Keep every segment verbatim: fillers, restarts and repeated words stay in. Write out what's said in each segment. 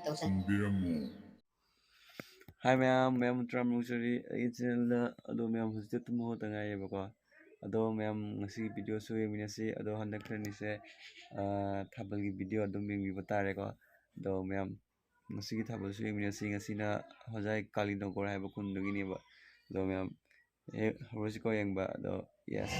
ꯇꯧꯁꯟꯕꯤꯔꯝꯃꯨ꯫ ꯍꯥꯏ ꯃꯌꯥꯝ, ꯃꯌꯥꯝ ꯇꯔꯥꯃꯔꯨ ꯆꯔꯤ ꯑꯩꯒꯤ ꯆꯦꯅꯦꯜꯗ꯫ ꯑꯗꯣ ꯃꯌꯥꯝ ꯍꯧꯖꯤꯛꯇ ꯇꯨꯝꯕ ꯍꯧꯒꯠꯇ ꯉꯥꯏꯔꯤꯕꯀꯣ꯫ ꯑꯗꯣ ꯃꯌꯥꯝ ꯉꯁꯤꯒꯤ ꯚꯤꯗꯤꯑꯣꯁꯨ ꯌꯦꯡꯃꯤꯟꯅꯁꯤ꯫ ꯑꯗꯣ ꯍꯟꯗꯛ ꯈꯔꯅꯤꯁꯦ, ꯑ, ꯊꯥꯕꯜꯒꯤ ꯚꯤꯗꯤꯑꯣ ꯑꯗꯨꯝ ꯌꯦꯡꯕꯤꯕ ꯇꯥꯔꯦꯀꯣ꯫ ꯑꯗꯣ ꯃꯌꯥꯝ ꯉꯁꯤꯒꯤ ꯊꯥꯕꯜꯁꯨ ꯌꯦꯡꯃꯤꯟꯅꯁꯤ꯫ ꯉꯁꯤꯅ ꯍꯣꯖꯥꯏ ꯀꯥꯂꯤꯅꯒꯣꯔ ꯍꯥꯏꯕ ꯈꯨꯟꯗꯨꯒꯤꯅꯦꯕ꯫ ꯑꯗꯣ ꯃꯌꯥꯝ ꯍꯦꯛ ꯍꯧꯔꯁꯤꯀꯣ ꯌꯦꯡꯕ꯫ ꯑꯗꯣ ꯌꯦꯁ꯫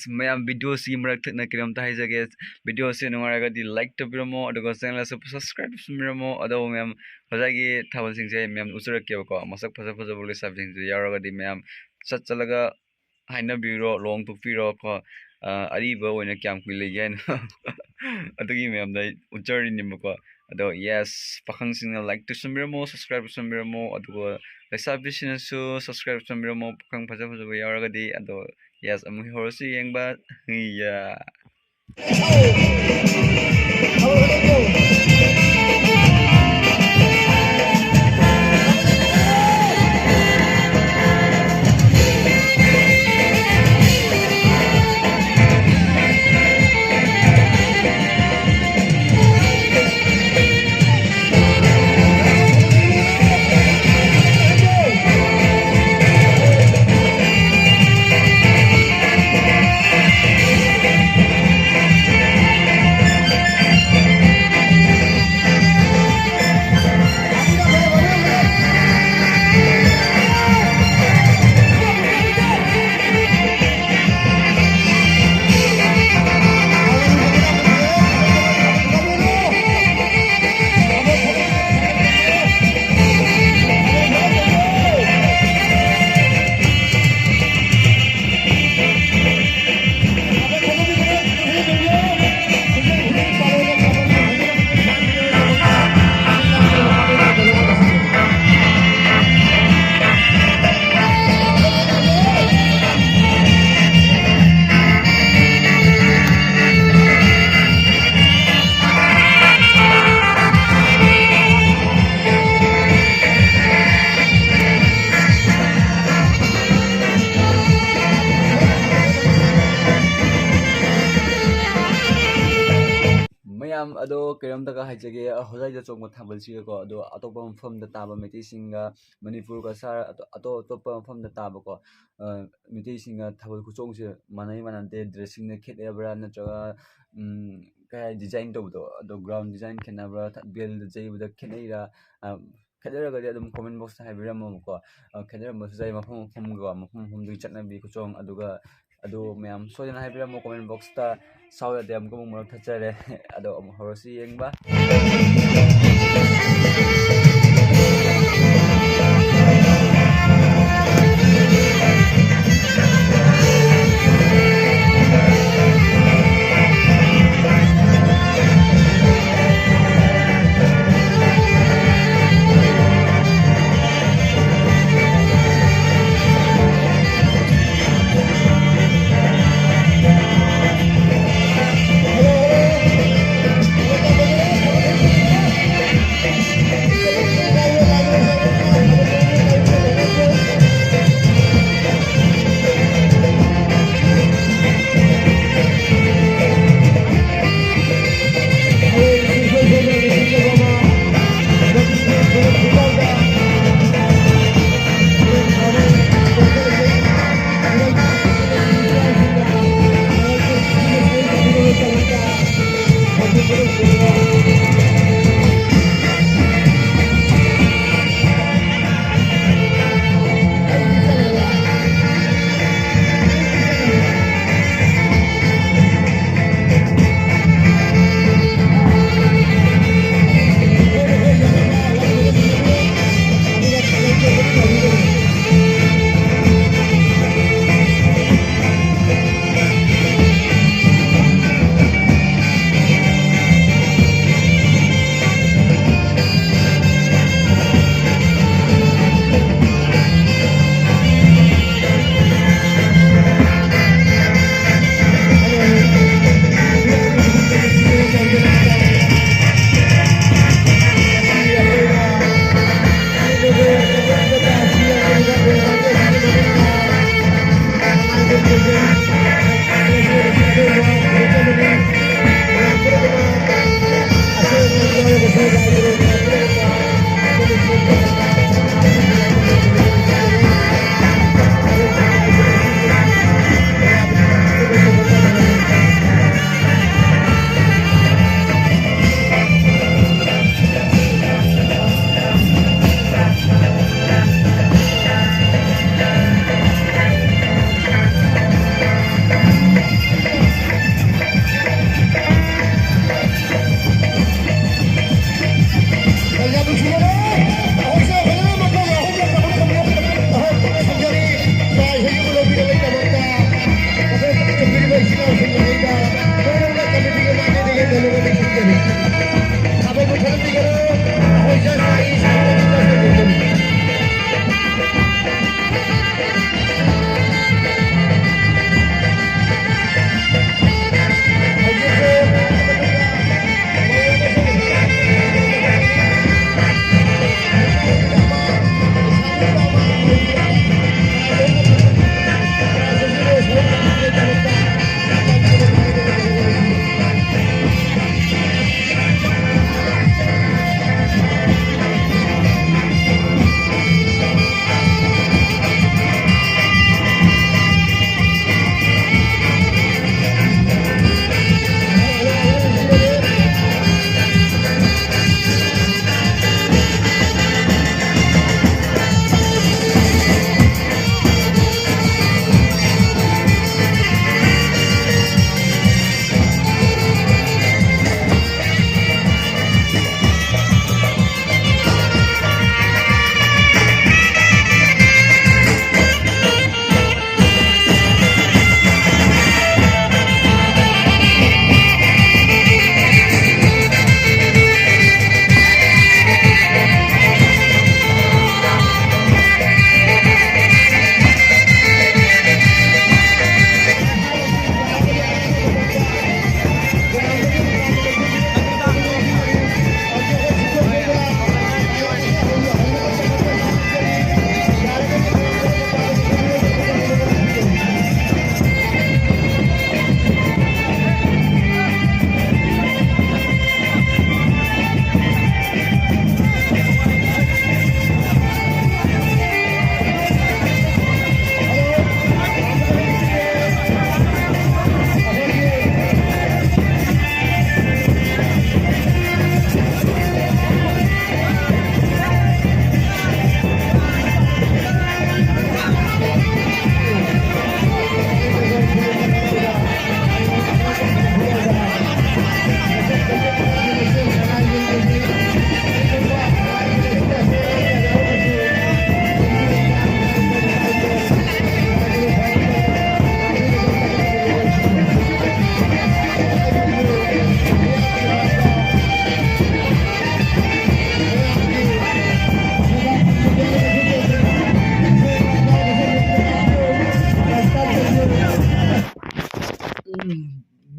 ꯃꯌꯥꯝ, ꯚꯤꯗꯤꯑꯣꯁꯤꯒꯤ ꯃꯔꯛ ꯊꯠꯅ ꯀꯩꯅꯣꯝꯇ ꯍꯥꯏꯖꯒꯦ꯫ ꯚꯤꯗꯤꯑꯣꯁꯤ ꯅꯨꯡꯉꯥꯏꯔꯒꯗꯤ ꯂꯥꯏꯛ ꯇꯧꯕꯤꯔꯝꯃꯣ, ꯑꯗꯨꯒ ꯆꯦꯅꯦꯜꯁꯨ ꯁꯕꯁꯀ꯭ꯔꯥꯏꯕ ꯇꯧꯁꯟꯕꯤꯔꯝꯃꯣ꯫ ꯑꯗꯣ ꯃꯌꯥꯝ, ꯉꯁꯥꯏꯒꯤ ꯊꯥꯕꯜꯁꯤꯡꯁꯦ ꯃꯌꯥꯝ ꯎꯠꯆꯔꯛꯀꯦꯕꯀꯣ, ꯃꯁꯛ ꯐꯖ ꯐꯖꯕ ꯂꯩꯁꯥꯕꯤꯁꯤꯡꯁꯨ ꯌꯥꯎꯔꯒꯗꯤ ꯃꯌꯥꯝ ꯆꯠ ꯆꯠꯂꯒ ꯍꯥꯏꯅꯕꯤꯔꯣ, ꯂꯣꯡ ꯇꯣꯛꯄꯤꯔꯣ ꯀꯣ꯫ ꯑ, ꯑꯔꯤꯕ ꯑꯣꯏꯅ ꯀꯌꯥꯝ ꯀꯨꯏ ꯂꯩꯒꯦ ꯍꯥꯏꯅ ꯑꯗꯨꯒꯤ ꯃꯌꯥꯝꯗ ꯑꯩ ꯎꯠꯆꯔꯤꯅꯦꯕꯀꯣ꯫ ꯑꯗꯣ ꯌꯦꯁ, ꯄꯥꯈꯪꯁꯤꯡꯅ ꯂꯥꯏꯛ ꯇꯧꯁꯟꯕꯤꯔꯝꯃꯣ, ꯁꯕꯁꯀ꯭ꯔꯥꯏꯕ ꯇꯧꯁꯟꯕꯤꯔꯝꯃꯣ, ꯑꯗꯨꯒ ꯂꯩꯁꯥꯕꯤꯁꯤꯡꯅꯁꯨ ꯁꯕꯁꯀ꯭ꯔꯥꯏꯕ ꯇꯧꯁꯟꯕꯤꯔꯝꯃꯣ, ꯄꯥꯈꯪ ꯐꯖ ꯐꯖꯕ ꯌꯥꯎꯔꯒꯗꯤ꯫ ꯑꯗꯣ ꯌꯦꯁ, ꯑꯃꯨꯛ ꯍꯧꯔꯁꯤ ꯌꯦꯡꯕ꯫ ꯌꯥ꯫ ꯃꯌꯥꯝ ꯑꯗꯣ ꯀꯩꯅꯣꯝꯇꯒ ꯍꯥꯏꯖꯒꯦ, ꯍꯣꯖꯥꯏꯗ ꯆꯣꯡꯕ ꯊꯥꯕꯜꯁꯤꯒꯀꯣ, ꯑꯗꯣ ꯑꯇꯣꯞꯄ ꯃꯐꯝꯗ ꯇꯥꯕ ꯃꯩꯇꯩꯁꯤꯡꯒ, ꯃꯅꯤꯄꯨꯔꯒ ꯁꯥꯔ ꯑꯇꯣꯞ ꯑꯇꯣꯞꯄ ꯃꯐꯝꯗ ꯇꯥꯕꯀꯣ, ꯑ, ꯃꯩꯇꯩꯁꯤꯡꯒ ꯊꯥꯕꯜ ꯈꯨꯆꯣꯡꯁꯦ ꯃꯥꯟꯅꯩ ꯃꯥꯟꯅꯗꯦ, ꯗ꯭ꯔꯦꯁꯁꯤꯡꯅ ꯈꯦꯠꯅꯕ꯭ꯔꯥ ꯅꯠꯇ꯭ꯔꯒ, ꯎꯝ, ꯀꯩ ꯍꯥꯏ, ꯗꯤꯖꯥꯏꯟ ꯇꯧꯕꯗꯣ, ꯑꯗꯣ ꯒ꯭ꯔꯥꯎꯟ ꯗꯤꯖꯥꯏꯟ ꯈꯦꯠꯅꯕ꯭ꯔꯥ, ꯕꯦꯜꯗ ꯌꯩꯕꯗ ꯈꯦꯠꯅꯩꯔꯥ? ꯑ, ꯈꯦꯠꯅꯔꯒꯗꯤ ꯑꯗꯨꯝ ꯀꯣꯃꯦꯟ ꯕꯣꯛꯁꯇ ꯍꯥꯏꯕꯤꯔꯝꯃꯣꯕꯀꯣ꯫ ꯑ, ꯈꯦꯠꯅꯔꯝꯕꯁꯨ ꯌꯥꯏ, ꯃꯐꯝ ꯃꯐꯝꯒ, ꯃꯐꯝ ꯃꯐꯝꯗꯨꯒꯤ ꯆꯠꯅꯕꯤ ꯈꯨꯆꯣꯡ, ꯑꯗꯨꯒ ꯑꯗꯨ ꯃꯌꯥꯝ ꯁꯣꯏꯗꯅ ꯍꯥꯏꯕꯤꯔꯝꯃꯣ comment box ꯇ꯫ ꯁꯥꯎ ꯌꯥꯗꯦ, ꯑꯃꯨꯛꯀ ꯑꯃꯨꯛ ꯃꯔꯛ ꯊꯠꯆꯔꯦ꯫ ꯑꯗꯣ ꯑꯃꯨꯛ ꯍꯧꯔꯁꯤ ꯌꯦꯡꯕ꯫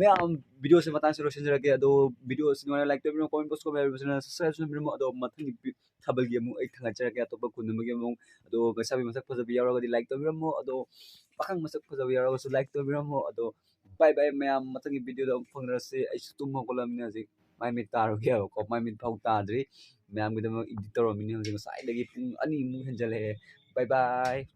ꯌꯥꯝ ꯚꯤꯗꯤꯑꯣꯁꯦ ꯃꯇꯥꯡꯁꯦ ꯂꯣꯏꯁꯤꯟꯖꯔꯒꯦ꯫ ꯑꯗꯣ ꯚꯤꯗꯤꯑꯣꯁꯤ ꯅꯨꯡꯉꯥꯏꯅ like ꯇꯧꯕꯤꯔꯝꯃꯣ, comment, post, comment ꯍꯥꯏꯕꯁꯤꯅ subscribe ꯁꯨ ꯇꯧꯕꯤꯔꯝꯃꯣ꯫ ꯑꯗꯣ ꯃꯊꯪꯒꯤ ꯊꯥꯕꯜꯒꯤ ꯑꯃꯨꯛ ꯑꯩ ꯊꯥꯒꯠꯆꯔꯛꯀꯦ ꯑꯇꯣꯞꯄ ꯈꯨꯟ ꯑꯃꯒꯤ ꯑꯃꯨꯛ꯫ ꯑꯗꯣ ꯂꯩꯁꯥꯕꯤ ꯃꯁꯛ ꯐꯖꯕ ꯌꯥꯎꯔꯒꯗꯤ like ꯇꯧꯕꯤꯔꯝꯃꯣ꯫ ꯑꯗꯣ ꯄꯥꯈꯪ ꯃꯁꯛ ꯐꯖꯕ ꯌꯥꯎꯔꯒꯁꯨ like ꯇꯧꯕꯤꯔꯝꯃꯣ꯫ ꯑꯗꯣ bye bye ꯃꯌꯥꯝ, ꯃꯊꯪꯒꯤ ꯚꯤꯗꯤꯑꯣꯗ ꯑꯃꯨꯛ ꯐꯪꯅꯔꯁꯤ꯫ ꯑꯩꯁꯨ ꯇꯨꯝ ꯍꯧꯒꯠꯂꯕꯅꯤꯅ ꯍꯧꯖꯤꯛ ꯃꯥꯏ ꯃꯤꯠ ꯇꯥꯔꯨꯒꯦꯕꯀꯣ꯫ ꯃꯥꯏ ꯃꯤꯠ ꯐꯥꯎ ꯇꯥꯗ꯭ꯔꯤ꯫ ꯃꯌꯥꯝꯒꯤꯗꯃꯛ edit ꯇꯧꯔꯝꯃꯤꯅꯤ ꯍꯧꯖꯤꯛ, ꯉꯁꯥꯏꯗꯒꯤ ꯄꯨꯡ ꯑꯅꯤꯃꯨꯛ ꯍꯦꯟꯖꯜꯂꯛꯑꯦ꯫ Bye bye꯫